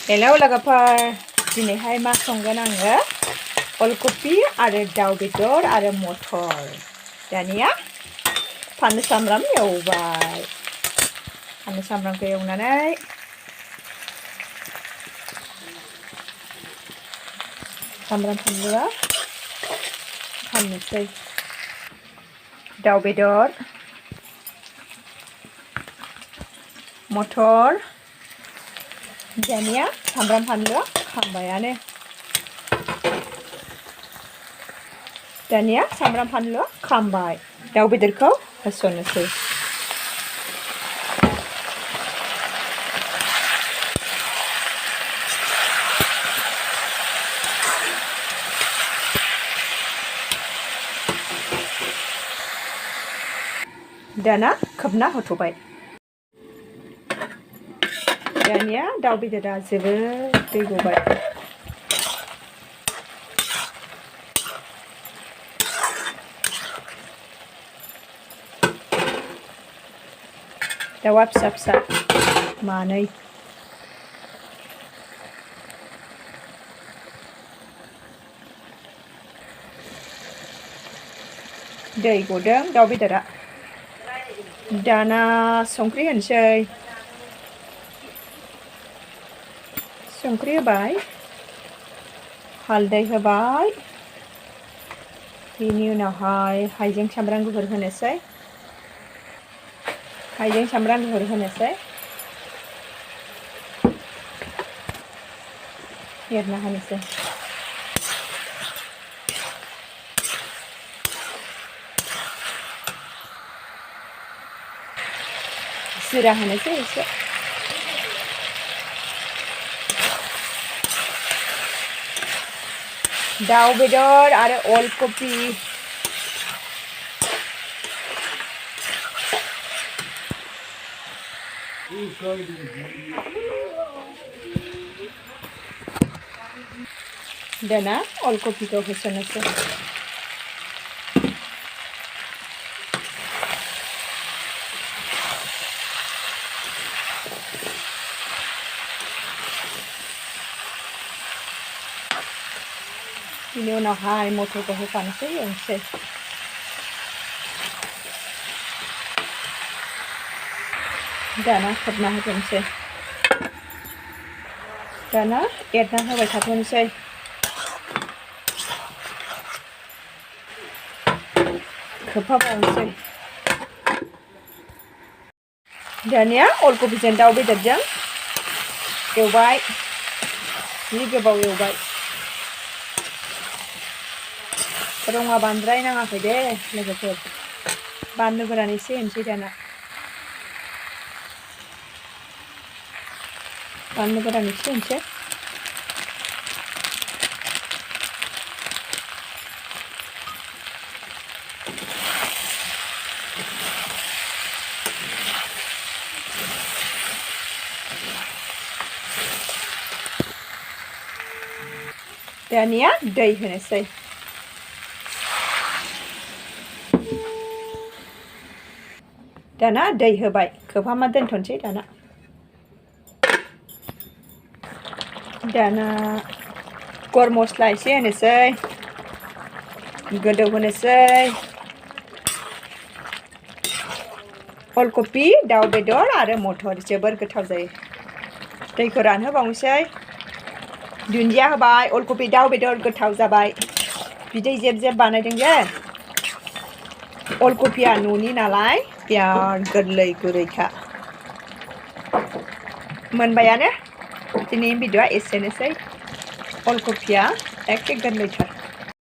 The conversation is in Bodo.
हेलौ लोगोफोर दिनैहाय मा संगोन आङो अलकपि आरो दाउ बेदर आरो मटर दानिया फानलु सामब्राम एवबाय फानलु सामब्रामखौ एवनानै सामब्राम फानलुआ फाननोसै दाउ बेदर मटर दानिया सामब्राम फानलुआ खामबायानो दानिया सामब्राम फानलुआ खामबाय दाउ बेदरखौ होसननोसै दाना खोबना होथ'बाय दानिया दाउ बेदरा जोबोद दै गबाय दाउआ फिसा फिसा मानै दै गदों दाउ बेदरा दाना संख्रि होनोसै संख्रि होबाय हालदै होबाय बेनि उनावहाय हाइजें सामब्राम गुफुर होनोसै हाइजें सामब्राम गुफुर होनोसै एरना होनोसै जिरा होनोसै एसे दाउ बेदर आरो अलकपि दाना अलकपिखौ होसननोसै बेनि उनावहाय मटरखौ होफानोसै एवनोसै दाना खोबना होथ'नोसै दाना एरना होबाय थाथ'नोसै खोबहाबावनोसै दानिया अलकपिजों दाउ बेदरजों एवबाय जि गोबाव एवबाय रङा बांद्राय नाङाखै दे लोगोफोर बानलु गोरान एसे होनोसै दाना बानलु गोरान एसे होनोसै दानिया दै होनोसै दाना दै होबाय खोबहाबना दोनथ'नोसै दाना गरम मस्ला एसे होनोसै गोदौ होनोसै अलकपि दाउ बेदर आरो मटर जोबोर गोथाव जायो दैखौ रानहोबावनोसै दुन्दिया होबाय अलकपि दाउ बेदर गोथाव जाबाय बिदै जेब जेब बानायदों जे अलकपिया न'नि नालाय बिराद गोरलै गुरैखा मोनबायानो दिनैनि भिडिअ'आ एसेनोसै अलकपिया एखे गोरलैथार